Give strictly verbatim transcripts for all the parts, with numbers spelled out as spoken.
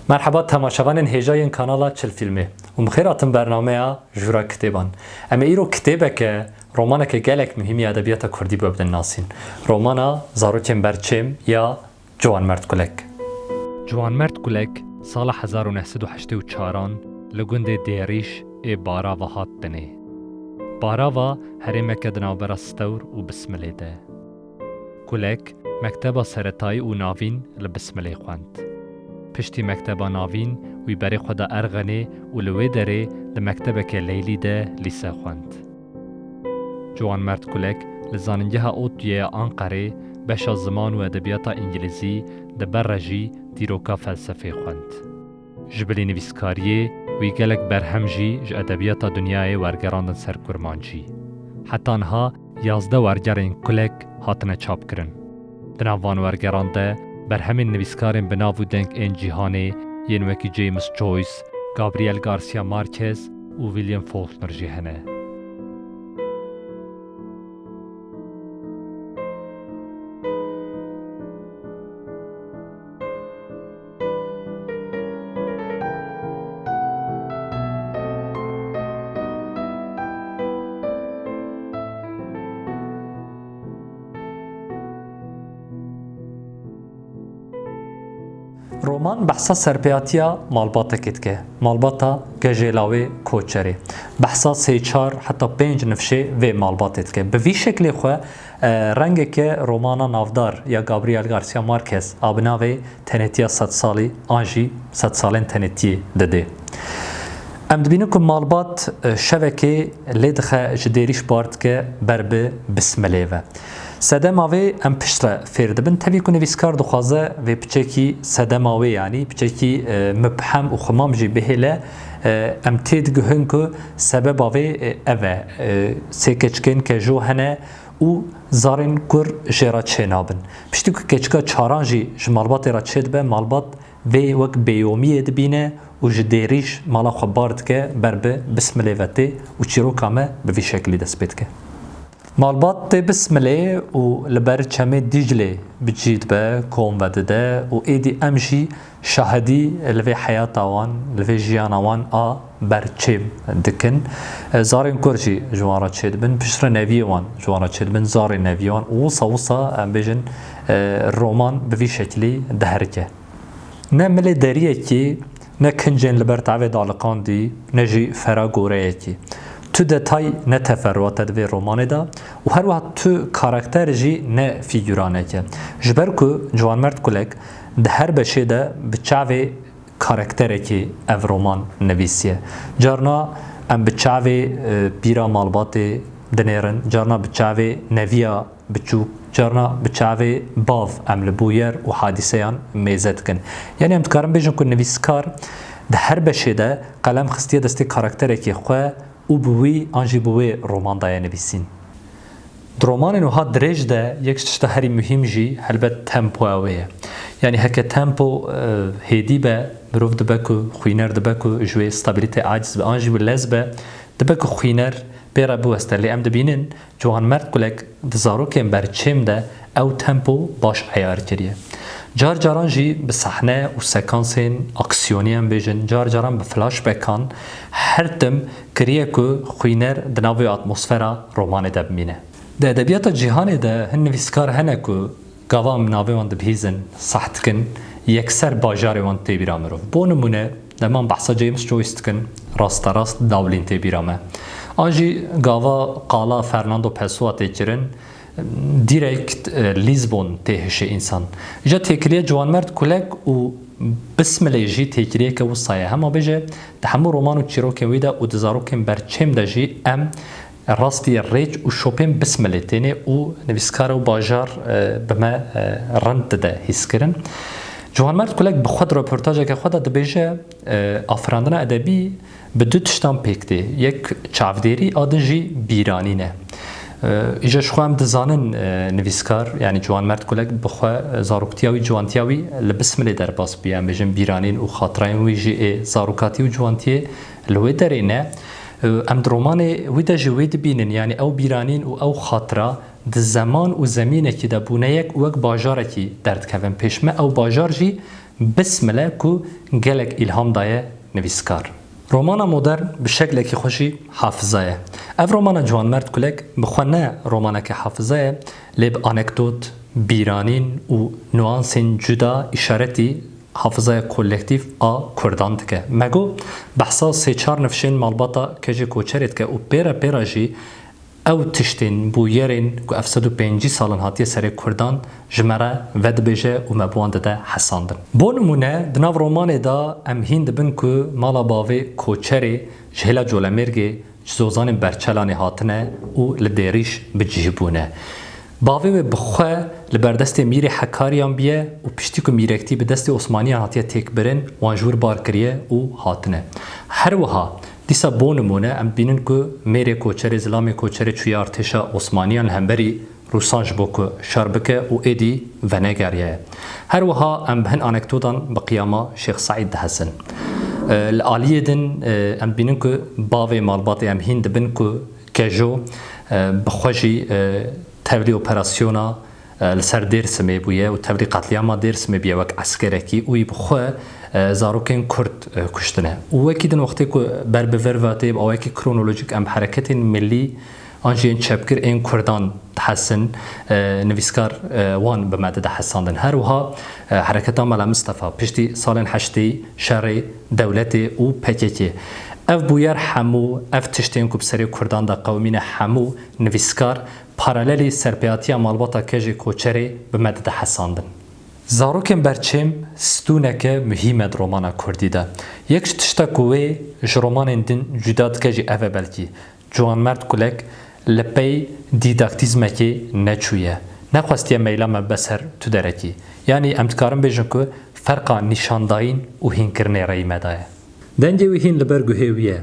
Merheba temaşevanên hêja yên kanala Çil Fîlmê û bi xêr hatin bernameya Jûra Kitêban. Em ê îro kitêbeke, romaneke gelek muhîm ya edebiyata kurdî bi we bidin nasîn. Romana Zarokên Berçêm ya Ciwanmerd Kulek. Ciwanmerd Kulek sala hezar û neh sed û heştê û çaran li gundê Dêrîş ê Barava hat dinê. Barava herêmeke di navbera Stewr û Bismilê de. Kulek mekteba seretayî û navîn li Bismilê xwend. Piştî mekteba navîn wî berê xwe da Erxenê û li wê derê di mektebeke leylî de lîse xwend. Ciwanmerd Kulek li Zanîngeha ODTÜ'yê ya Anqerê beşa ziman û edebiyata îngilîzî, di ber re jî dîroka felsefê xwend. Ji bilî nivîskariyê, wî gelek berhem jî ji edebiyata dinyayê wergerandin ser kurmancî. Heta niha yazdeh wergerên Kulek hatine çapkirin. Di nav van wergeran de berhemên nivîskarên bi nav û deng ên cîhanê yên wekî James Joyce, Gabriel Garcia Marquez û William Faulkner jî hene. Roman behsa serpêhatiya malbatekê dike, malbata gejêla wê koçerê. Behsa sê çar heta pênc nifşê vê malbatê dike. Bi vî şeklê xwe, e, rengeke romana navdar ya Gabriel Garcia Marquez a bi navê Tenêtiya Sedsalî an jî Sedsalên Tenêtiyê didê. Em dibînin ku malbat, e, şevekê lê dixe ji Dêrîş bar dike ber bi Bismilê ve. Sedema vê em piştre fêr dibin. Tevî ku nivîskar dixwaze vê piçekî sedema wê, yanî piçekî, e, mibhem û ximam jî bihêle, e, em têdiguhin ku sebeba vê, e, ev e. E, sê keçikên kejo hene û zarên kur jê re çênabin. Piştî ku keçika çaran jî ji malbatê re çêdibe, malbat vê wek bêyomiyê dibîne û ji Dêrîş mala xwe bar dike, ber bi Bismilê ve tê û çîroka me bi vî şekilî dest pê dike. Malbat tê Bismilê û li ber çemê Dîclê bi cî dibe, kom vedide û êdî em jî şahidî li vê heyata wan, li vê jiyana wan a berçêm dikin. Zarên kur jî ji wan re çêdibin, piştre neviyê wan ji wan re çêdibin, zarên neviyê wan û wisa wisa em bêjin, roman bi vî şekilî diherike. Ne milê deriyekî, ne kincên li ber tavê daliqandî, ne jî fera goreyekî. Tu detay ne teferruat e di vê romanê de û her wiha tu karakter jî ne fîguranek e. Ji ber ku Ciwanmerd Kulek di her beşê de bi çavê karakterekî ev roman nivîsiye. Carna em bi çavê, e, pîra malbatê dinêrin, carna bi çavê neviya biçûk, carna bi çavê bav em li bûyer û hadîseyan mêze dikin. Yanî em dikarin bêjin ku nivîskar di her beşê de qelem xistiye destê karakterekî xwe û bi wî an jî bi wê roman daye nivîsîn. Di romanên wiha dirêj de yek ji tişta herî muhîm jî helbet tempoya wê ye. Yanî heke tempo, e, hêdî be, mirov dibe ku, xwîner dibe ku ji wê stabilite aciz be, an jî wî lez be, dibe ku xwîner pê re biweste. Lê em dibînin, Ciwanmerd Kulek di Zarokên Berçêm de ew tempo baş eyar kiriye. Car caran jî bi sehne û sekansên aksiyonî em bêjin, car caran bi flashbackan her tim kiriye ku xwîner di nav vê atmosfera romanê de bimîne. Di edebiyata cîhanê de hin nivîskar hene ku gava em navê wan dibihîzin, seh dikin, yekser bajarê wan tê bîra mirov. Bo nimûne, dema em behsa James Joyce dikin, rasterast Dawlîn tê bîra me. An jî gava qala Fernando Pessoa tê kirin, direkt, e, Lîsbon tê hişê însan. Îja têkiliya Ciwanmerd Kulek û Bismilê jî têkiliyeke wisa ye. Hema bêje, di hemû roman û çîrokên wî de û di Zarokên Berçêm de jî em rastî rêç û şopên Bismilê tênê û nivîskar û bajar, e, bi me, e, rind dide hîskirin. Ciwanmerd Kulek bi xwe di roportajeke xwe de dibêje, e, afirandina edebî bi du tiştan pêk tê. Yek çavdêrî, a din jî bîranîn e. E, îja ji xwe em dizanin, e, nivîskar, yanî Ciwanmerd Kulek bi xwe, e, zaroktiya wî, ciwantiya wî li Bismilê derbas bûye. Em bêjin bîranîn û xatirayên wî jî ê zarokatî û ciwantiyê li wê derê ne. Em di romanê wî de jî wê dibînin, yanî ew bîranîn û ew xatira di zeman û zemînekî de bûne yek û wek bajarekî derdikevin pêş me. Ew bajar jî Bismile ku gelek îlham daye nivîskar. Romana modern bi şeklekî xwe jî hafiza ye. Ev romana Ciwanmerd Kulek bi xwe ne romaneke hafiza ye, lê bi anekdot, bîranîn û nuansên cuda îşaretî hafizaya kolektîf a Kurdan dike. Me got, behsa sê çar nifşên malbata Kejê Koçerê dike û pê re pê re jî ew tiştên, bûyerên ku ev sed û pêncî salan hatiye serê Kurdan ji me re vedibêje û me bi wan dide hesandin. Bo nimûne, di nav romanê de em hîn dibin ku mala bavê Koçerê ji hêla Colemêrgê, ji zozanên Berçelanê hatine û li Dêrîş bi cih bûne. Bavê wê bi xwe li ber destê Mîrê Hekariyan bûye û piştî ku mîrektî bi destê Osmaniyan hatiye têkbirin, wan ji wir bar kiriye û hatine. Her wiha dîsa bo nimûne em dibînin ku mêrê Koçerê, zilamê Koçerê çûye artêşa Osmaniyan li hemberî Rûsan ji bo ku şer bike û êdî venegeriyaye. Her wiha em bi hin anekdotan bi qiyama Şêx Seîd dihesin. E, li aliyê din, e, em dibînin ku bavê malbatê em hîn dibin ku Kejo, e, bi xwe jî, e, tevlî operasyona, e, li ser Dêrsimê bûye û tevlî qetlîama Dêrsimê bûye wek eskerekî û wî bi xwe, e, zarokên Kurd, e, kuştine. Û wekî din wextê ku ber bi vir ve tê, bi awayekî kronolojîk em bi hereketên milî an jî yên çepgir ên Kurdan dihesin, e, nivîskar, e, wan bi me dide hesandin. Her wiha, e, hereketa Mela Mistefa piştî salên heştê, şerê dewletê û P K K. Ev bûyer hemû, ev tiştên ku bi serê Kurdan de qewimîne hemû nivîskar paralelî serpêhatiya malbata Kejê Koçerê bi me dide hesandin. Zarokên Berçêm stûneke muhîm e di romana kurdî de. Yek ji tişta ku wê ji romanên din cuda dike jî ev e belkî. Ciwanmerd Kulek li pey dîdaktîzmekê neçûye. Nexwestiye meyla me be ser tu derekî. Yanî em dikarin bêjin ku ferqa nîşandayîn û hînkirinê rêyî me daye. Dengê wî hîn li ber guhê wî ye.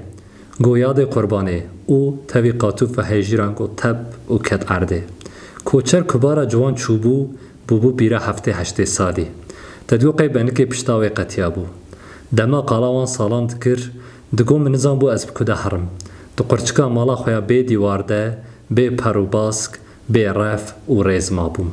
Go yadê qurbanê û tevî qatûfa hejîran go tep û ket erdê. Koçer kubara ciwan çûbû, bûbû pîra heftê heştê salî. Te digo qey benikê pişta wê qetiyabû. Dema qala wan salan dikir, digo min nizanbû ez bi ku de herim. Di qurçika mala xwe ya bê dîwar de, bê per û bask, bê ref û rêz mabûm.